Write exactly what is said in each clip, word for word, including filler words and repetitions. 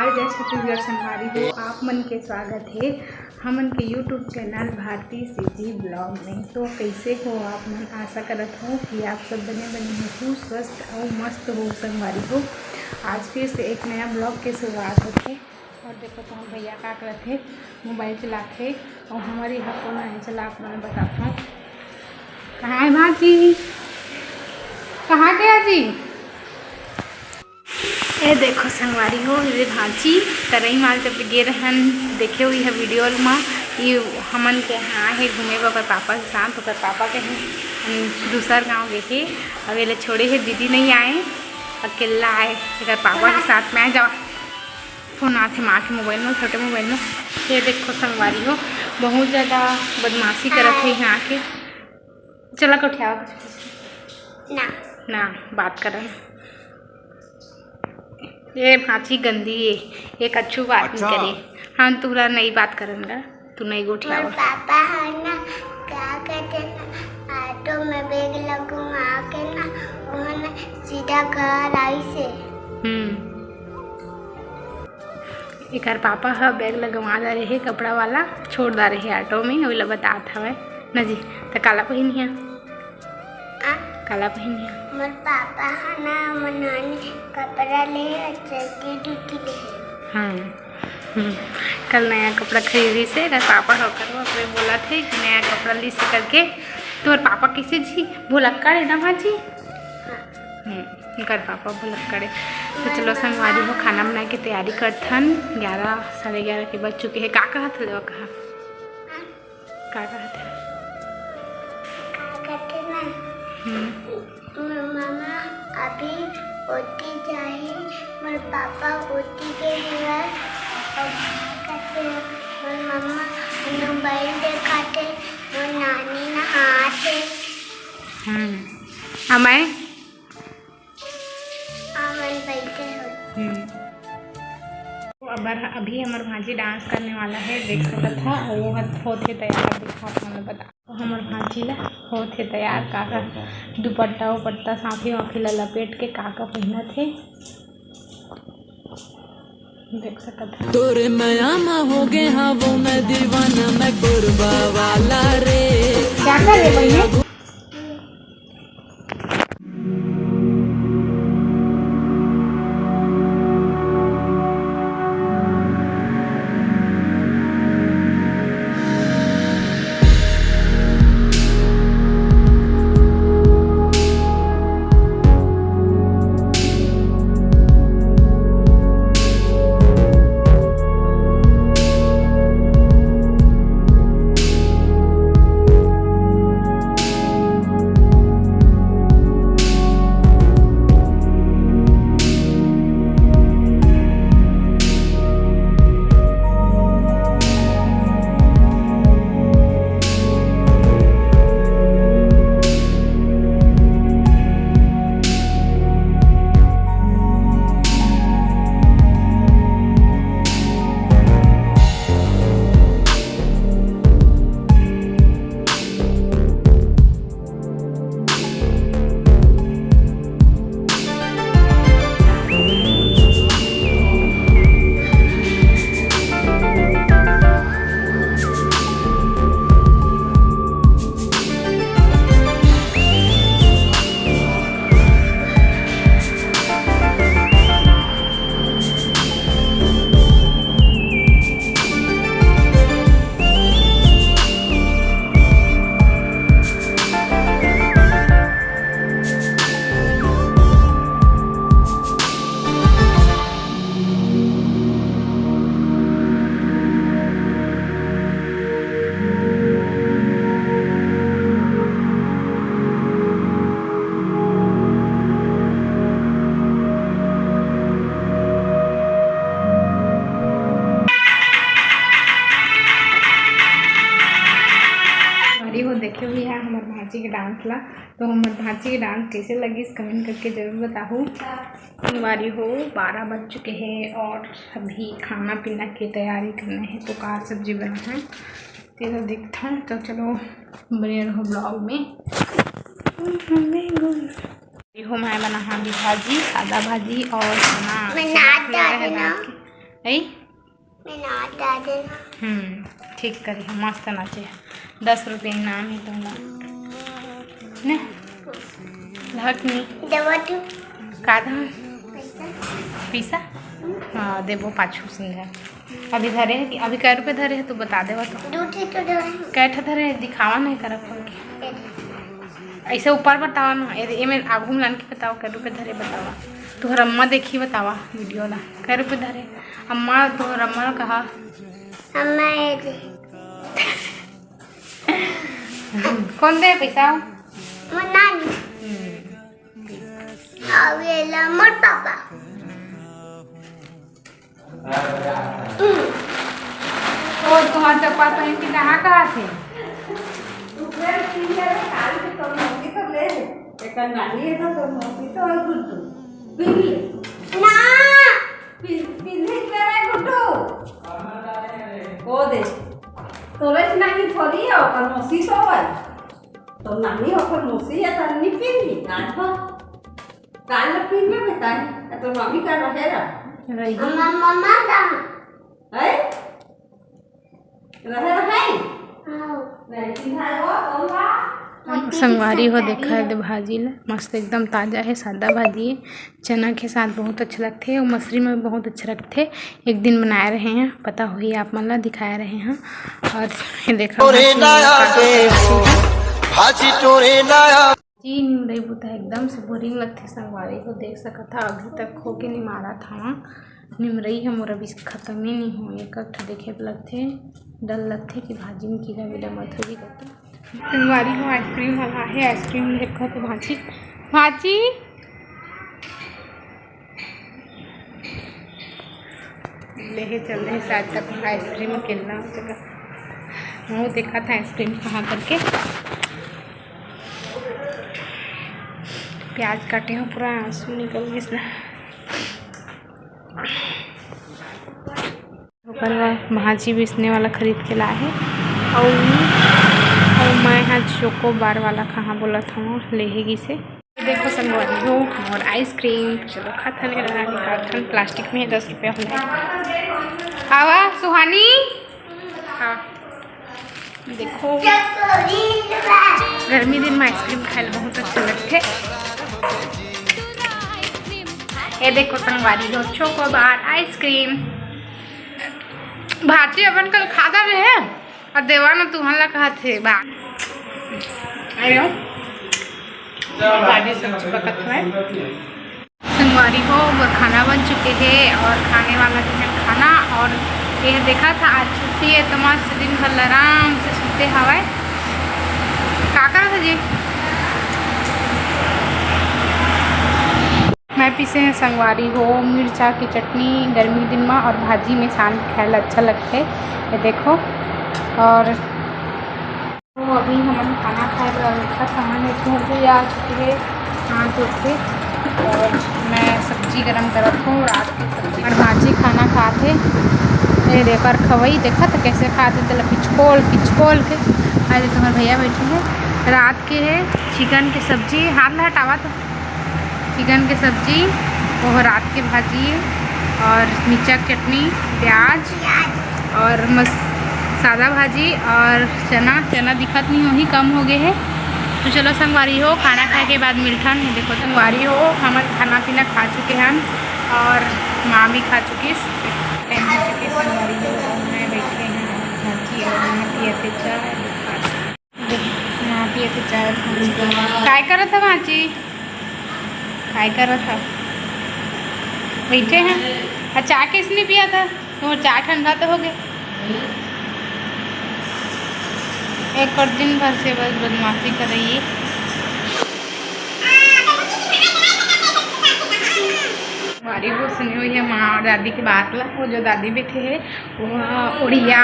जय छत्तीसगढ़ संगवारी हो, आप मन के स्वागत हे हमन के YouTube चैनल भारती सीजी ब्लॉग में। तो कैसे हो आप मन? आशा करत हो कि आप सब बने बने हो, स्वस्थ अउ मस्त हो संगवारी हो। आज फिर से एक नया ब्लॉग के शुरुआत होथे। और देखो तो हम भैया का करत हे, मोबाइल चलात हे। और हमारी यहाँ कौन आए चला, आप मन बताता हूँ। कहाँ है भाजी? कहाँ गया जी? ए देखो संगवारी हो, ये भांची तरई माल जब गे रहन, देखे हुई है वीडियो मा, ये हमन के यहाँ हे घूमे बर ओकर पापा के साथ। ओकर पापा के हैं दूसर गाँव गे हे, अब ये छोड़े हे, दीदी नहीं आए, अकेला आए एकर पापा के साथ में। आ जाओ, फोन आथे माँ के मोबाइल में, छोटे मोबाइल में। ये देखो संगवारी हो, बहुत ज़्यादा बदमाशी करत है यहाँ के। चला कोठिया कुछ ना। ना बात करन। ये भांची गंदी है, ये कछु बात नहीं करे। हम तुरा नहीं बात करन गा, तू नहीं गोठियावा। पापा है ना, क्या कहते ना, ऑटो में बैग लगवा के ना, वहाँ ना सीधा घर आई से। हम्म। एकर पापा ह बैग लगवा डारे हे, कपड़ा वाला छोड़ डारे हे ऑटो में, ओला बतात हवय। न जी, त काला पहिनिया? आ? काला पहिनिया? मोर पापा ह ना, मोर नानी कपड़ा ले हे, चड्डी ड्यूटी ले हे। हाँ। हम्म। कल नया कपड़ा खरीदी से एकर पापा ह ओकर बाप रे बोलत हे कि नया कपड़ा ली से करके। तोर पापा कैसे जी? भुलक्कड़ है ना भांची? हम्म, एकर पापा भुलक्कड़ है। तो चलो संगवारी हो, खाना बनाए के तैयारी करथन। ग्यारह, साढ़े ग्यारह के बज चुके हैं। का कहत हले वो कहा? का कहत हले? का कहत हले? हम्म। मोर मम्मा अभी ओती जाही, मोर पापा ओती गे हवय। अउ का कहत हले? मोर मम्मा मोबाइल देखात हे, मोर नानी नहात हे। हम्म। आ मैं? हमन बइठे हों। हम्म। तो अबर, अभी हमर भांजी डांस करने वाला है, देख सकत हा, वो हत होत हे तैयार, दिखा हमन बता। हमर भांजी ला होत हे तैयार, का का दुपट्टा उपट्टा, साफी वाफी ला लपेट के का का पहिनत हे, देख सकत हा। तोरे मया मा हो गे हा वो मैं दीवाना, मैं कोरबा वाला रे। क्या कर रहे भैया? अरे वो देखे हुई है हमर भांची के डांस ला। तो हमर भांची के डांस कैसे लगिस, कमेंट करके जरूर बताहू। संगवारी हो, बारह बज चुके हैं और अभी खाना पीना के तैयारी करना है। तो का सब्जी बना है, तेला देखथन। तो चलो, बने रहो ब्लॉग में। ये हो, मैं बना हाँ अभी भाजी, सादा भाजी और चना। मैं नाच डाले ना। है। मैं नाच डाले ना। हम्म, ठीक करे हे, मस्त नाचे हे। दस रुपये इनाम हे तोला। ने? लहक नहीं। देवा तू। का दा? पैसा। पैसा? हाँ, देबो पाछू संझा। अभी धरे हे कि, अभी कै रुपये धरे हे, तू बता देवा तो। दू ठे तो धरे हे। कै ठे धरे हे, दिखावा नहीं करा खोल के। ये दे। ऐसे ऊपर बतावा ना, ये, ये में आगू में लान के बतावा, कै रुपये धरे बतावा। तुहर अम्मा देखी बतावा वीडियो ला, कै रुपये धरे। अम्मा, तुहर अम्मा ला कहा। अम्मा, ये दे। कौन दे पैसा? मोर नानी। हम्म। अउ ये ला मोर पापा। ओ, तुम्हार चप्पल पहन के कहाँ, कहाँ थे? तू फिर पहन के काल के तोर मौसी तो ले। एकर नानी है तो तोर मौसी तो है गुड्डू। पहन ले। ना। पहन, पहन ले करे गुड्डू। ओ दे। तोरे से नानी थोड़ी है, ओकर मौसी तो है। तो नानी ओकर मौसी है, तो नहीं पहन ली, आज भर। काल ला पीन में बेटा है, तो मम्मी का रहे रहा। रही। मम्मा, मम्मा का। है? रहे रहे? हाँ। नहीं, चिन्हाय वो, कौन बा? संगवारी हो, देखा हे भाजी ला, मस्त एकदम ताजा हे, सादा भाजी हे, चना के साथ बहुत अच्छा लगथे, अउ मसरी में बहुत अच्छा लगथे। एक दिन बनाए रहे हैं, पता होही आप मन ला दिखाए रहे हैं। और ये देखा टोरे भाजी नया का दे हो, भाजी टोरे नया। जी, निमरई बुता एकदम से बोरिंग लगथे संगवारी हो, देख सकत हा, अभी तक होके निमारत हवा। निमरई ह मोर अभी खतमे नहीं हो, एक ठो देखे बर लगथे, डर लगथे कि भाजी में कीड़ा वीड़ा मत हो जी करके। संगवारी हो, आइसक्रीम वाला आहे, आइसक्रीम देखत हे भाजी, भाजी। लेहे चल रहे शायद तक आइसक्रीम के ना जगह। वो देखा था आइसक्रीम कहाँ करके। प्याज काटे हो, पूरा आंसू निकल गइस ना। ओकर बाद भाजी बेचने वाला खरीद के लाए हे। अउ, अउ मैं हा चोको बार वाला कहाँ बोलत हूँ, लेहे गिसे। देखो संगवारी हो, मोर आइसक्रीम, चलो खाथन, एला निकालथन, प्लास्टिक में दस रुपया होला। आवा सुहानी, हाँ, देखो, गर्मी दिन में आइसक्रीम खाए ल बहुत अच्छा लगथे। ये देखो संगवारी हो, चोकोबार आइसक्रीम, भाजी अपन कल खादा रहे। अउ देवा ना तुहन ला कहत हे बा। आयो। भाजी सब्जी पकत हवय। संगवारी हो, मोर खाना बन चुके हे अउ खाने वाला भी है खाना। अउ ये देखा था आज छुट्टी है तो मस्त दिन भर आराम से सुते हवय। का करत हो जी? मैं पीसे हैं संगवारी हो मिर्चा की चटनी गर्मी के दिन में, और भाजी में सान के खाए ला अच्छा लगथे। ये देखो, और तो अभी हमन खाना खाए बर उठत हवन, एक घंटे आ चुके हे, हाथ धो के, और मैं सब्जी गरम करत हूँ रात की सब्जी। और भाजी खाना खात हे, ये देखो, और खवई देखत कैसे खात हे, तेला पिचकोल पिचकोल के। अरे तुम्हारे भैया बैठे हैं, रात के है चिकन की सब्जी, हाथ ला हटावा तो। चिकन के सब्जी, वो रात के भाजी और मिर्चा के चटनी, प्याज और मस-, सादा भाजी और चना। चना दिखत नहीं होही, कम हो गए है। तो चलो संगवारी हो, खाना खाए के बाद मिलथन। ये देखो संगवारी हो, हमन खाना पीना खा चुके हन और माँ भी खा चुकिस। टाइम हो चुके संगवारी हो, और मैं बैठे हैं और भाजी और माँ पियत हे चाय। देख, यहाँ पे तो चाय। काय करत ह भांची? काय करत ह? बैठे हैं। आ, चाय कैसे नहीं पिया था? तो चाय ठंडा तो हो गया। एक और दिन भर से बस बदमाशी कर रही है। हमारी वो सुनी हुई है माँ और दादी की बात ला, वो जो दादी बैठे है, वो उड़िया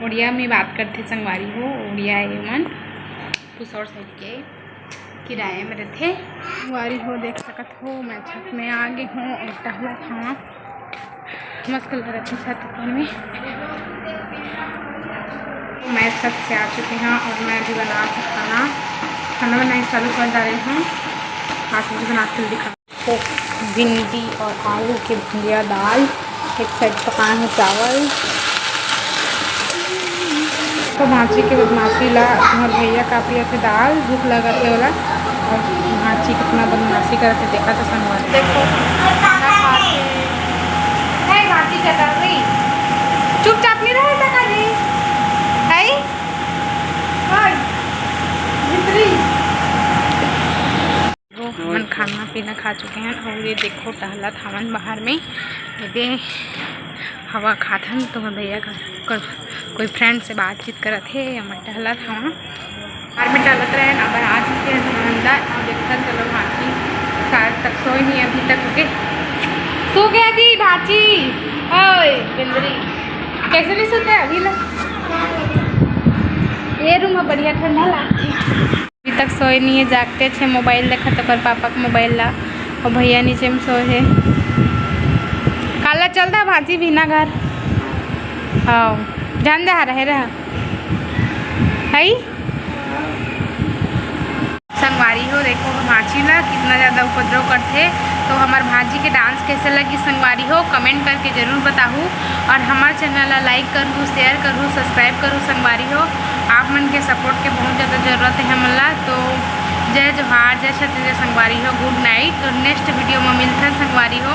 उड़िया में बात करथे संगवारी हो, उड़िया ए मन पुसौर side के किराया में रथे। संगवारी हो, देख सकत हो, मैं छत में आ गे हूँ और टहलत हूँ। मस्त लगत हे छत ऊपर में। मैं छत से आ चुके हैं और मैं अभी बना के खाना, खाना बनाए चालू कर डाले हूँ। आप मुझे बना के दिखा। भिंडी और आलू के भुंजिया दाल, एक साइड पकाए हंव चावल। तो भांची के बदमाशी ला मोर भैया का पिया थे दाल, भूख लगत हे ओला। और भांची कितना बदमाशी करत हे, देखा तो संगवारी। देखो, खाना खात हे। नहीं, भांची चटक रही। चुपचाप नहीं रह सका जी। है? हाय। भितरी। वो हमन खाना पीना खा चुके हैं और ये देखो टहलत हवन बाहर में। ये दे हवा खात हन, तो मैं भैया का कर, कोई फ्रेंड से बातचीत करत हे, मैं टहलत हवन। बाहर में टहलत रहे ना, बाहर आ चुके हैं हम अंदर। और देखा, चलो भांची शायद तक सोई नहीं अभी तक। ओके, सो गया जी भांची। ओए बिंदरी, कैसे नहीं सोते अभी ना? ये रूम में बढ़िया ठंडा लगता है। अभी तक सोए नहीं है, जागते छे मोबाइल देखत, ओकर पापा के मोबाइल ला, और भैया नीचे में सोए है। काला चल दा भांची भी ना घर। हाँ, जान जा रहे रहा। है संगवारी हो, देखो भांची ला कितना ज़्यादा उपद्रव करथे। तो हमार भांची के डांस कैसे लगी संगवारी हो, कमेंट करके जरूर बताहू। और हमार चैनल ला लाइक करू, शेयर करू, सब्सक्राइब करू संगवारी हो। आप मन के सपोर्ट के बहुत ज़्यादा जरूरत है हमन ला। तो जय जोहार, जय छत्तीसगढ़ संगवारी हो, गुड नाइट। तो नेक्स्ट वीडियो में मिलथन संगवारी हो।